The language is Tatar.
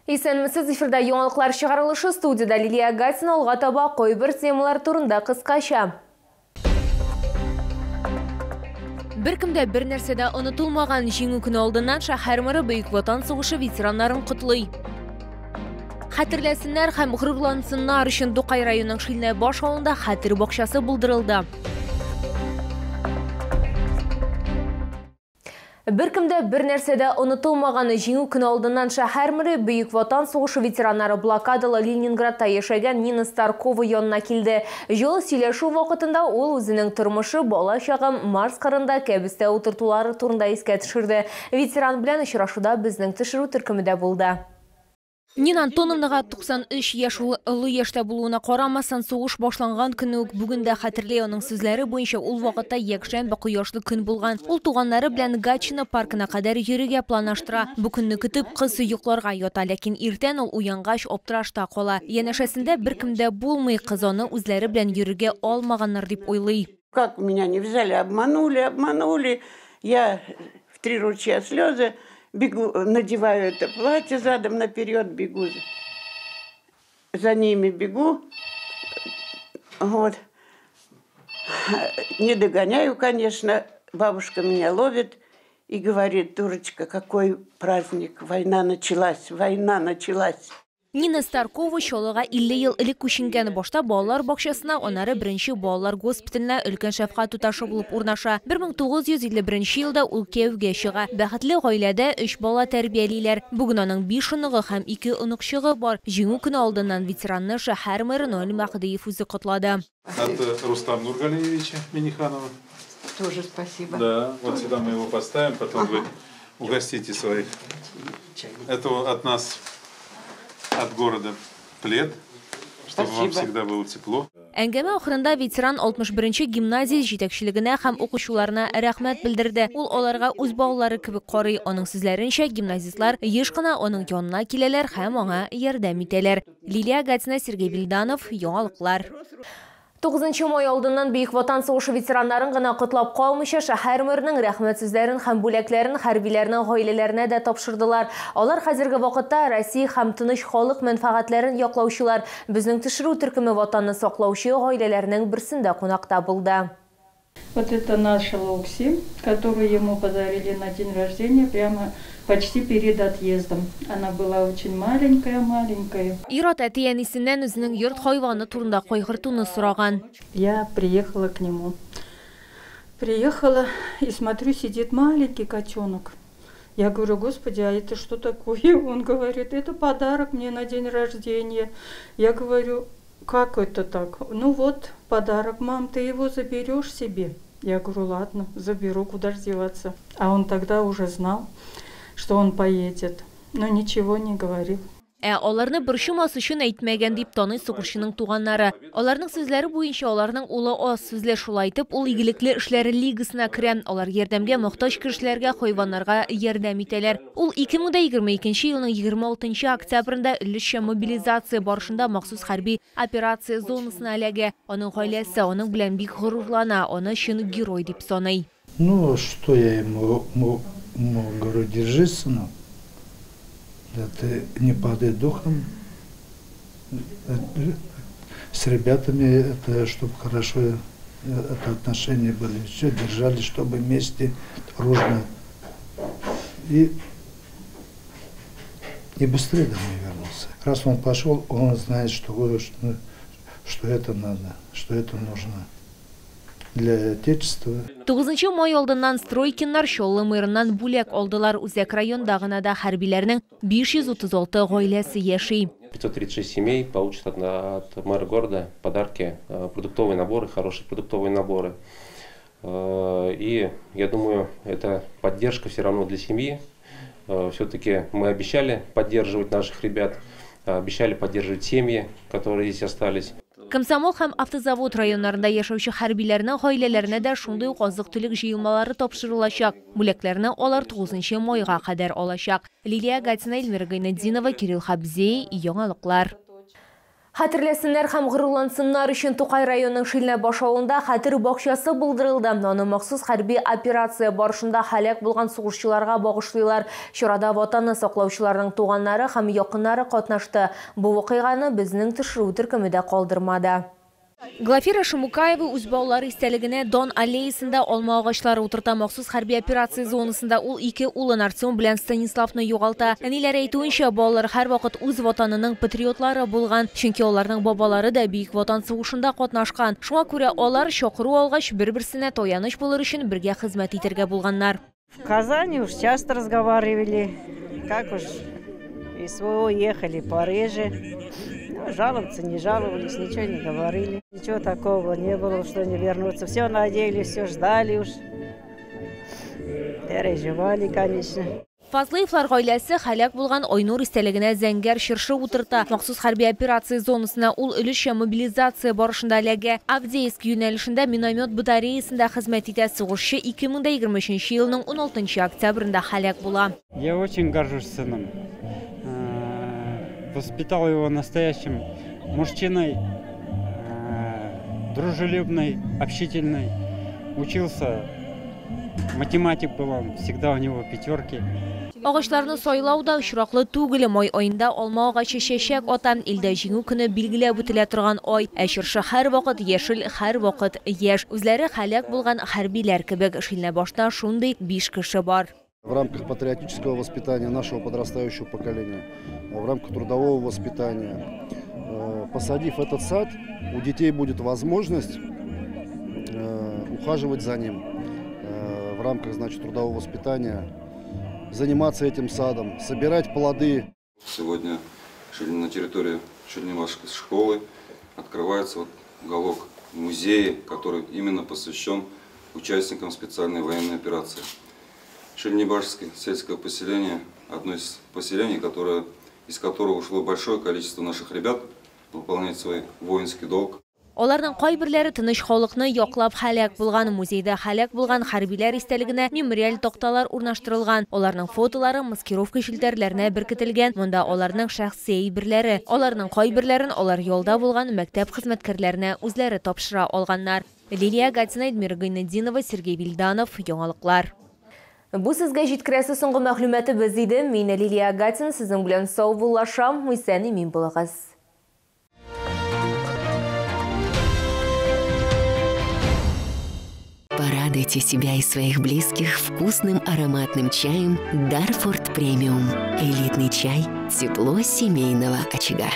Исәнмесез, эфирда яңалыклар чыгарылышы, студияда Лилия Гатина. Алга таба кайбер темалар турында кыскача. Беркем дә бер нәрсә дә онытылмаган. Җиңү көне алдыннан шәһәр мэры Бөек Ватан сугышы ветераннарын котлый. Хәтерләсеннәр һәм горурлансыннар өчен Тукай районының Шилнәбаш авылында хәтер бакчасы булдырылды. Беркем дә бер нәрсә дә онытылмаган. Җиңү көне алдыннан шәһәр мэры Бөек Ватан сугышы ветераннары блокадалы Ленинградта яшәгән Нина Старкова янына килде. Җылы сөйләшү вакытында ул үзенең тормышы, бала чагы, Марс кырында кәбестә утыртулары турында искә төшерде. Ветеран белән очрашуда безнең төшерү төркеме дә булды. Нина Антоновнага 93 яшь, ул олы яшьтә булуына карамастан, сугыш башланган көнне үк бүген дә хәтерли. Аның сүзләре буенча, ул вакытта якшәмбе кояшлы көн булган. Ул туганнары белән Гатчина паркына кадәр йөрергә планлаштыра. Бу көнне көтеп, кыз йокларга ята, ләкин иртән ул уянгач аптырашта кала. Янәшәсендә беркем дә булмый, кыз аны үзләре белән йөрергә алмаганнар дип уйлый. Как меня не взяли, обманули, обманули. Я в три ручья слезы. Бегу, надеваю это платье задом наперед, бегу, за ними бегу, вот, не догоняю, конечно, бабушка меня ловит и говорит: дурочка, какой праздник, война началась, война началась. Нина Старкова Чаллыга 50 ел элек күченгән. Башта балалар бакчасына, аннары беренче балалар госпиталенә өлкән шәфкать туташы булып урнаша. 1951 елда ул кияүгә чыга. Бәхетле гаиләдә 3 бала тәрбиялиләр. Бүген аның 5 оныгы һәм 2 оныкчыгы бар. Җиңү көне алдыннан ветеранны шәһәр мэры Наил Мәһдиев үзе котлады. От Рустама Нургалиевича Минниханова. Тоже спасибо. Да, вот сюда мы его поставим, потом вы угостите своих. Это от нас, от города, плед, чтобы вам всегда было тепло. Әңгәмә ахырында ветеран 61 гимназия җитәкчелегенә һәм укучыларына рәхмәт белдерде. Ул аларга үз балалары кебек карый. Аның сүзләренчә, гимназистлар еш кына аның янына киләләр һәм аңа ярдәм итәләр. Лилия Гатина, Сергей Вильданов, Яңалыклар. 9 май алдыннан Бөек Ватан сугышы ветераннарын гына котлап калмыйча, шәһәр мэрының рәхмәт сүзләрен һәм бүләкләрен хәрбиләрнең гаиләләренә дә тапшырдылар. Алар хәзерге вакытта Россия һәм тыныч халык мәнфәгатьләрен яклаучылар. Безнең төшерү төркеме ватанны саклаучы гаиләләрнең берсендә кунакта булды. Вот это наша Локси, которую ему подарили на день рождения, прямо почти перед отъездом. Она была очень маленькая-маленькая. Ир-ат әти-әнисеннән үзенең йорт хайваны турында кайгыртуны сораган. Я приехала к нему. Приехала и смотрю, сидит маленький котенок. Я говорю: господи, а это что такое? Он говорит: это подарок мне на день рождения. Я говорю: как это так? Ну вот, подарок, мам, ты его заберешь себе? Я говорю: ладно, заберу, куда ж деваться. А он тогда уже знал, что он поедет, но ничего не говорил. Ә аларны борчымас өчен әйтмәгән дип таный сугышчының туганнары. Аларның сүзләре буенча, аларның улы аз сүзле, шулай итеп, ул игелекле эшләр лигасына керә. Алар ярдәмгә мохтаҗ кешеләргә, хайваннарга ярдәм итәләр. Ул 2022 елның 26 октябрендә өлешчә мобилизация барышында махсус хәрби операция зонасына эләгә. Аның гаиләсе аның белән бик горурлана, аны чын герой дип саный. Ну, что я ему говорю: держись, сынок. Да ты не падай духом. С ребятами, это, чтобы хорошо это отношения были. Все держали, чтобы вместе, дружно. И быстрее домой вернулся. Раз он пошел, он знает, что это надо, что это нужно для Отечества. 9 май алдыннан Стройкиннар Чаллы мэрыннан бүләк алдылар. Үзәк районда гына да хәрбиләрнең 536 гаиләсе яши. 536 семей получат от мэра города подарки, продуктовые наборы, хорошие продуктовые наборы. И я думаю, это поддержка все равно для семьи. Все-таки мы обещали поддерживать наших ребят, обещали поддерживать семьи, которые здесь остались. Комсомол һәм Автозавод районнарында яшәүче хәрбиләрнең гаиләләренә дә шундый ук азык-төлек җыелмалары тапшырылачак. Бүләкләрне алар 9 майга кадәр алачак. Лилия Гатина, Эльмира Гайнетдинова, Кирилл Хабзей, Яңалыклар. Хәтерләсеннәр һәм горурлансыннар өчен Тукай районының Шилнәбаш авылында хәтер бакчасы булдырылды. Аны махсус хәрби операция барышында һәлак булган сугышчыларга багышлыйлар. Чарада ватанны саклаучыларның туганнары һәм якыннары катнашты. Бу вакыйганы безнең төшерү төркеме дә калдырмады. Глафира Шумукаева үз балалары истәлегенә Дон аллеясында алма агачлары утырта. Махсус хәрби операция зонасында ул ике улын Артем белән Станиславны югалта. Әниләре әйтүенчә, балалар һәрвакыт үз ватанының патриотлары булган, чөнки аларның бабалары да Бөек Ватан сугышында катнашкан. Шуңа күрә алар чакыру алгач бер-берсенә таяныч булыр өчен бергә хезмәт итәргә булганнар. В Казани уж часто разговаривали, как уж СВО ехали Париже. Жаловаться не жаловались, ничего не говорили. Ничего такого не было, что не вернуться. Все надеялись, все ждали уж. Переживали, конечно. Фазлыевлар гаиләсе һәлак булган Айнур истәлегенә зәңгәр чыршы утырта. Махсус хәрби операция зонасына ул өлешчә мобилизация барышында эләгә. Авдеевск юнәлешендә миномет батареясында хезмәт итә. Сугышчы 2023 елның 16 октябрендә һәлак була. Я очень горжусь сыном. Воспитал его настоящим мужчиной, дружелюбный, общительный. Учился, математик был он, всегда у него пятерки. Агачларны сайлау да очраклы түгел. Май аенда алма агачы чәчәк ата. Илдә Җиңү көне билгеләп үтелә торган ай. Ә чыршы һәрвакыт яшел, һәрвакыт яшь. Үзләре һәлак булган хәрбиләр кебек. Шилнәбашта шундый 5 кеше бар. В рамках патриотического воспитания нашего подрастающего поколения, в рамках трудового воспитания, посадив этот сад, у детей будет возможность ухаживать за ним в рамках, значит, трудового воспитания, заниматься этим садом, собирать плоды. Сегодня на территории Шильнебашской школы открывается вот уголок музея, который именно посвящен участникам специальной военной операции. Шильнебашское сельское поселение – одно из поселений, из которого ушло большое количество наших ребят выполнять свой воинский долг. Аларның кайберләре тыныч халыкны яклап һәлак булган. Музейда һәлак булган хәрбиләр истәлегенә мемориаль такталар урнаштырылган. Аларның фотолары маскировка челтәрләренә беркетелгән. Монда аларның шәхси әйберләре. Аларның кайберләрен алар ялда булган мәктәп хезмәткәрләренә үзләре тапшыра алганнар. Лилия Гатина, Эдмира Гайнетдинова, Сергей Вильданов. Яңалыклар. Бу сезгә җиткерәсе соңгы мәгълүматыбыз иде. Мин Лилия Гатина сезнең белән саубуллашам. Исән-имин булыгыз. Порадуйте себя и своих близких вкусным ароматным чаем Дарфорд Премиум. Элитный чай, тепло семейного очага.